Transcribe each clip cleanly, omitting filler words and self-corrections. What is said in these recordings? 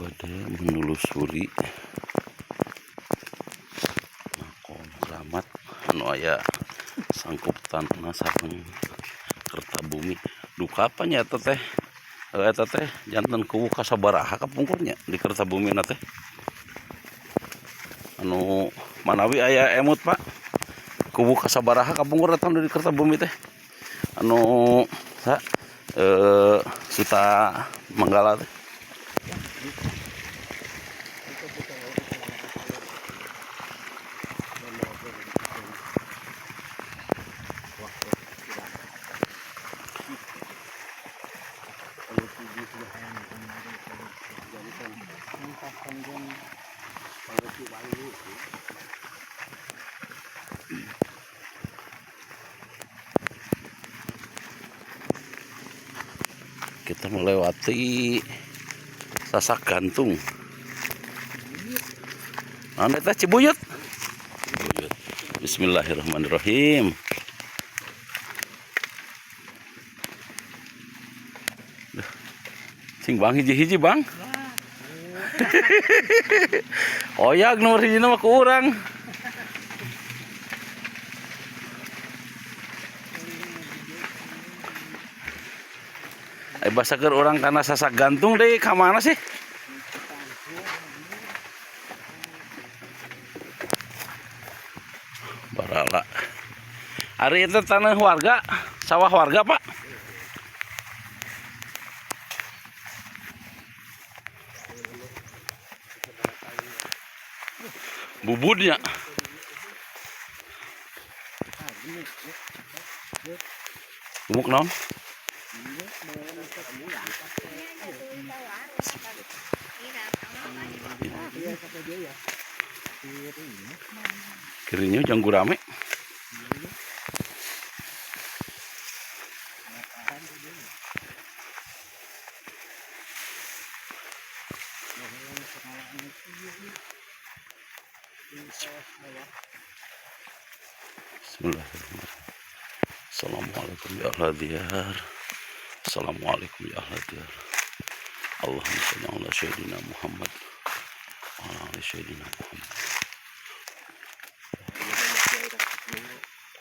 Bade menelusuri makom keramat anu aya sangkup tanah sareng Kertabumi. Duka apa nya eta teh? Eta teh janten kuwu kasabaraha kapungkur nya di Kertabumi na teh? Anu manawi aya emut, Pak. Kuwu kasabaraha kapungkur eta di Kertabumi teh? Anu sa Suta Manggala teh. Kita melewati Sasak Gantung. Mana eta Cibuyut? Cibuyut. Bismillahirrahmanirrahim. Duh. Sing bang hiji-hiji, Bang. Oyag nomor hiji mah ku urang. Eh, basa keur urang kana Sasak Gantung deui ka mana sih? Barala. Ari itu tanah warga, sawah warga, Pak. Bubudnya. Gumuk naon? Kirinya jang gurame. Bismillahirrahmanirrahim. Assalamualaikum ya ahla diyar. Assalamualaikum ya ahla diyar. Allahumma sholli ala sayyidina Muhammad wa ala ali sayyidina Muhammad.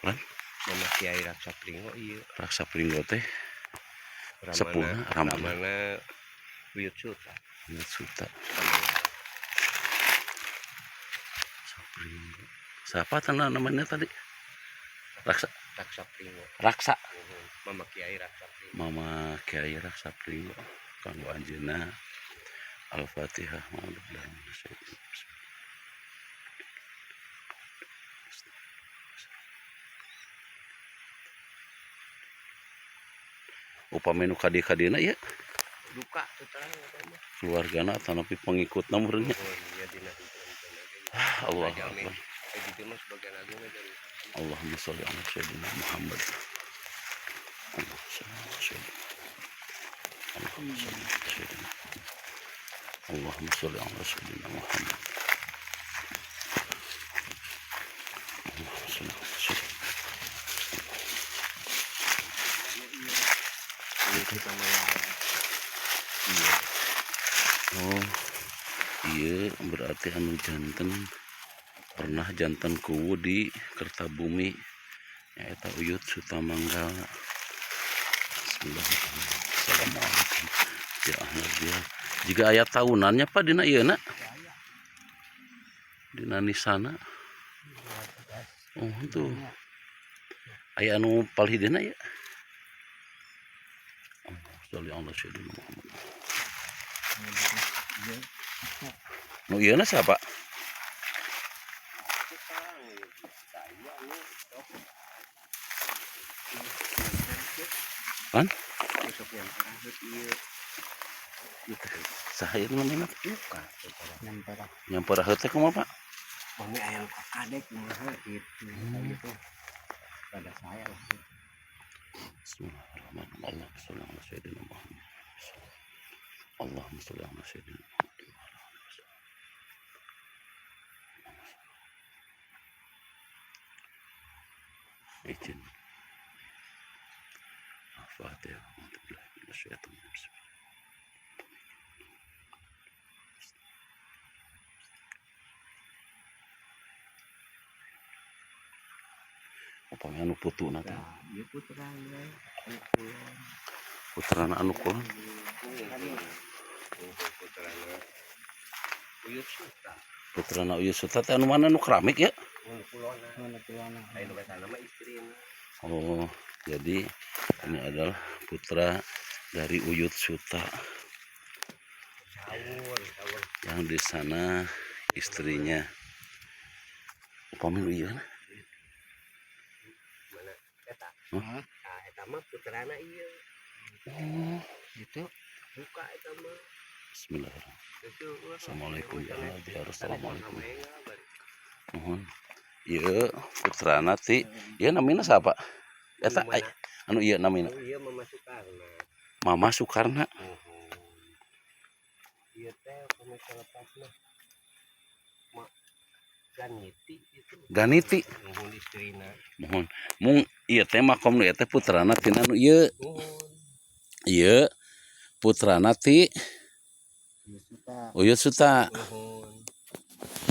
Lan? Mama Kiai Raksa Pringgo ieu. Raksa Pringgo teh sepuhna, ramana. Ramana Buyut Suta. Buyut Suta. Pringgo. Siapa tanah namanya tadi? Raksa. Raksa Pringgo. Raksa. Mama Kiai Raksa Pringgo. Mama Kiai Raksa Pringgo. Kanggo anjeunna Al-Fatihah. A'udzubillahi. Upami nu kadi-kadina ieu Duka tuh terang eta mah. Keluargana atanapi pengikutna meureun nya. Oh iya, dina henteu Allah Jalmi. Akbar. Eh, di mah sebagian agung aja. Allahumma sholli ala sayyidina Muhammad. Allahumma sholli ala sayyidina. Allahumma sholli ala sayyidina. Allahumma sholli ala sayyidina Muhammad. Allahumma sholli ala sayyidina. Ieu kita mah iya. Oh, iya, berarti anu janten pernah janten kuwu di Kertabumi nyaeta Uyut Sutamanggala. Bismillahirrahmanirrahim. Assalamualaikum ya ahmad ya. Jika aya tahunannya, Pak, dina ieu na dina nisana. Oh, tuh aya anu palih dina ya. Sholli ala sayyidina Muhammad. Nu ieu na siapa? Terang ieu. Saya nu sok. Kan? Sok nyampeuraheut ieu. Saha ieu namanya? Duka tuh terang. Nyampe. Nyampeuraheut teh kumaha, Pak? Pami aya nu kakadek mah gitu gitu pada saya lah. Bismillahirrahmanirrahim. Allahumma sholli ala sayyidina Muhammad. Allahumma sholli ala sayyidina Muhammad wa ala alihi wasallam. Izin. Al-Fatihah. A'udzubillahi minasyaitonir rajim. Upami anu putuna teh. Nah, ieu putrana anu kulon. Putrana anu kulon. Putrana Uyut Suta. Putrana Uyut Suta teh anu mana, nu keramik ya? Anu kulona. Anu kulona. Lain nu sana mah istrina. Oh, jadi ini adalah putra dari Uyut Suta Sawur, sawur. yang di sana istrinya. Upami nu ieu na? Mana eta? Hah? Nah, eta mah putrana ieu. Oh, Itu Buka eta mah. bismillahirrahmanirrahim. Itu. Assalamualaikum ya Allah, assalamualaikum. Mohon. Ieu putrana ti ieu namina siapa? Eta Mana? Anu ieu namina. Ieu Mama Soekarno. Mama Soekarno. Muhun. Ieu teh upami lepas mah. Ma Ganiti itu. Ganiti. Muhun istrina. Mohon. Mung ieu teh makom nu ieu teh putrana tina nu ieu. Muhun. Ieu putrana ti Uyut Suta. Uyut Suta. Muhun.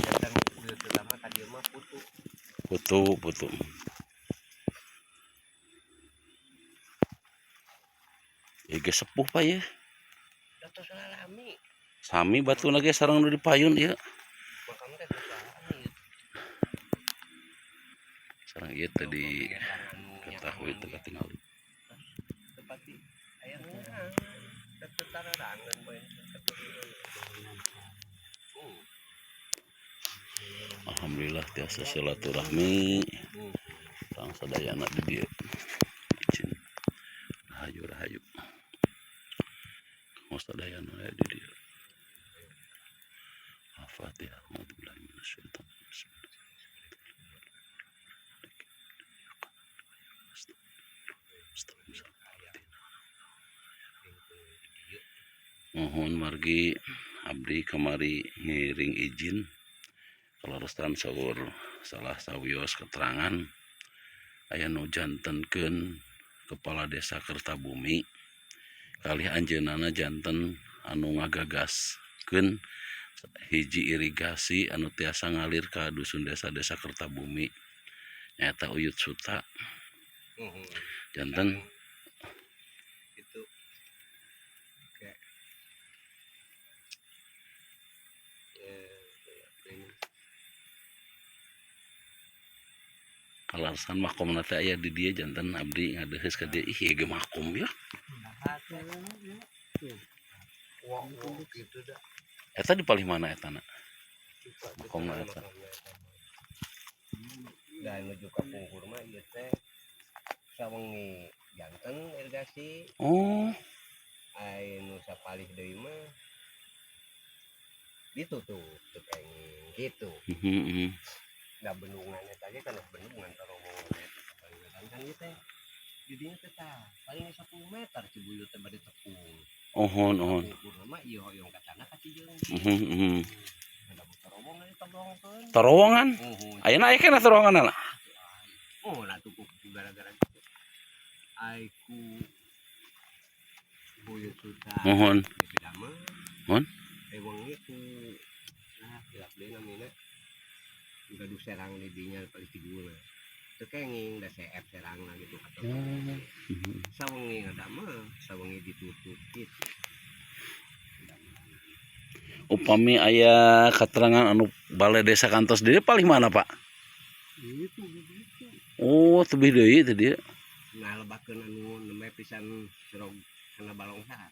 Janten Uyut Suta mah ka dieu mah putu. Putu, putu. Ieu geus sepuh, Pak, ya. Da tos lalami. Sami batuna ge sareng nu di payun ieu. Makam teh tos lalami. Sareng ieu tadi ketahui teu katingali. Tepati aya ngeunah. Tararangan bae keturunan. Alhamdulillah tiasa silaturahmi. Urang sadayana di dieu. Izin. Rahayu rahayu. Kamu sadayana aya di dieu. Al-Fatihah. A'udzubillahi minasyaitonir rajim. Bismillahirrahmanirrahim. Mohon margi abdi kamari ngiring izin kaleresan saur salah sawios keterangan aya nu jantenkeun kepala desa Kertabumi kalih anjeunana janten anu ngagagaskeun hiji irigasi anu tiasa ngalir ka dusun desa-desa Kertabumi nyaeta Uyut Suta janten. Itu kayak ini. Kaleresan makomna teh aya di dieu, janten abdi ngadeheus ka dieu, ih ieu ge makom ya. Wah, wah, gitu dah. Eta di palih mana eta na makomna eta? Dan menuju ka pungkur mah ieu teh sawengi janten irigasi. Oh. Ai nu sapalih deui mah ditutup teu kenging gitu. Da bendungan eta ge kan bendungan terowongan eta kan kan ieu teh didinya teh tah paling 10 meter Cibuyut teh bade tepung. Ohon ohon. Pungkur mah ieu hoyong ka tanah ka Cijeung. Mhm. Ada terowongan ditoblongkeun. Terowongan? Muhun. Ayeuna aya keneh terowongan lah? Oh, lah tuh gara-gara gitu. Ai ku Buyut Suta. Mohon. Beda mah. Mohon. Ewangnya ku nah hilap deui namina. Gaduh serang di dinya paling kidul. Teu kenging da seep serangna gitu kata. Sawengi ada mah, sawengi ditutup gitu. Upami aya keterangan anu balai desa kantos di dieu palih mana, Pak? Itu begitu. Oh, tebih deui teh dieu. Ngalebakeun anu nembe pisan serog kana balongsa.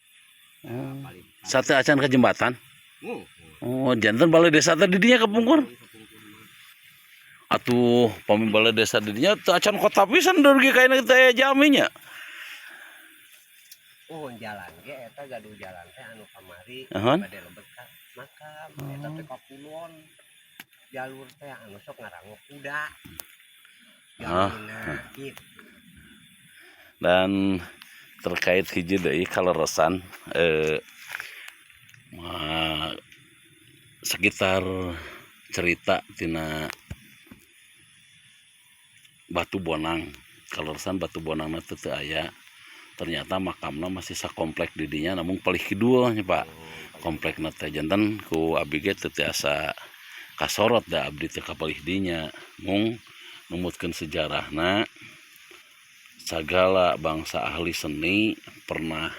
Oh. Paling. Sate acan ke jembatan. Hmm. Oh, janten balai desa teh di dinya kepungkur. Kepungkur mah. Atuh pami balai desa di dinya teu acan kota pisan dugi kaina teh aya jaminya. Oh, jalan ge eta gaduh jalan teh anu kamari Ahon. bade lebet ka makam eta teh ka kulon. Jalur teh anu sok ngarango kuda. Ah. Jalurna gitu. Dan terkait hiji deui kaleresan sekitar cerita tina Batu Bonang. Kaleresan Batu Bonangna teh teu aya, ternyata makamna masih sakomplek di dinya namun palih kidul nya, Pak, komplekna teh. Janten ku abdi ge teu tiasa kasorot da abdi teh ka palih dinya, mung Numutkeun sejarahna sagala bangsa ahli seni pernah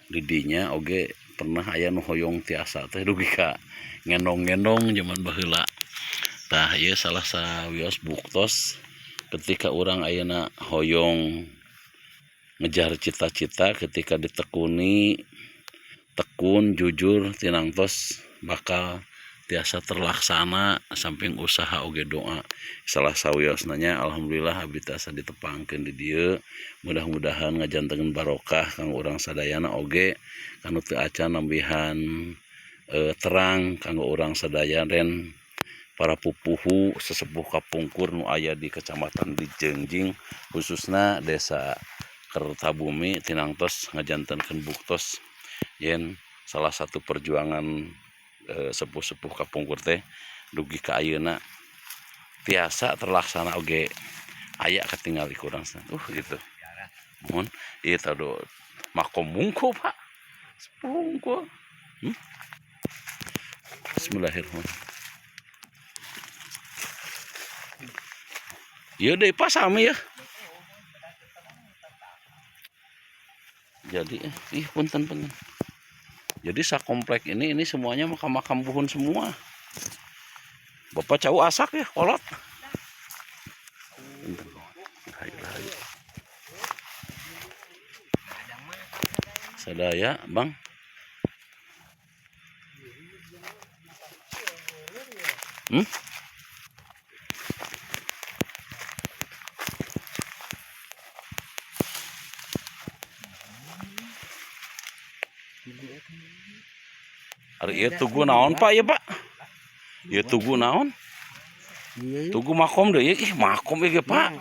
didinya oge pernah aya nu hoyong tiasa teh dugi ka ngendong-ngendong zaman baheula. Tah ieu salah sawios buktos ketika urang ayeuna hoyong ngejar cita-cita, ketika ditekuni, tekun, jujur, tinangtos bakal tiasa terlaksana samping usaha oge doa. Salah sawiosna nya, alhamdulillah abdi tiasa ditepangkeun di dieu, mudah-mudahan ngajantenkeun barokah kanggo urang sadayana oge kanu teu acan nambihan terang kanggo urang sadaya den para pupuhu sesepuh kapungkur nu aya di Kecamatan Dijengjing, khususna Desa Kertabumi, tinangtos ngajantenkeun buktos yen salah satu perjuangan sepuh-sepuh kapungkur teh dugi ka ayeuna tiasa terlaksana oge aya katingali ku urang gitu. Mohon ieu tado makom mungko, Pak, sepuh mungko. Bismillahirrahmanirrahim. Ieu deui, Pak, sami ya. Jadi ih, punten punten. Jadi sakomplek ini semuanya makam-makam buhun semua. Bapak cau asak ya, kolot. Punten. Rahayu, rahayu. Sadaya, Bang. Ari ieu tugu naon, Pak, ya, Pak? Ieu tugu naon? Iya. Tugu makom deh, ih, makom ieu ge, Pak.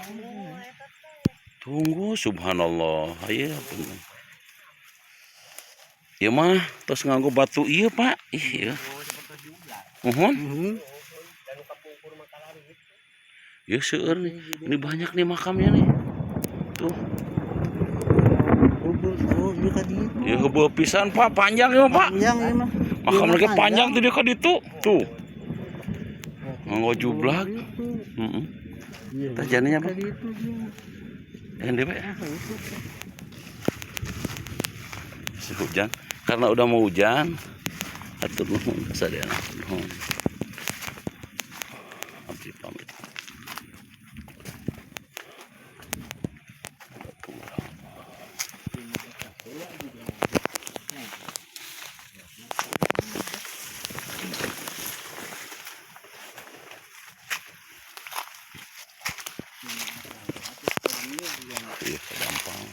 Tunggu, subhanallah. Ieu punten. Ieu mah tos nganggo batu ieu, Pak. Ih, ieu. Muhun. Ieu seueur nih. Ini banyak nih makamnya nih. Tuh. Oh, dia ka ditu. Ieu heubeul pisan, Pak, panjang ieu mah, Pak. Panjang ieu mah. Makam Ieu lagi mah. Panjang tuh dia ka ditu. Tuh. Nganggo jublag. Heeh. Iya. Tah jadinya, Pak. Ka ditu dia. Yang DP. Hujan. Karena udah mau hujan. Atur nuhun kasadayana, nuhun. Abdi pamit. Assalamualaikum warahmatullahi. Iya, gampang.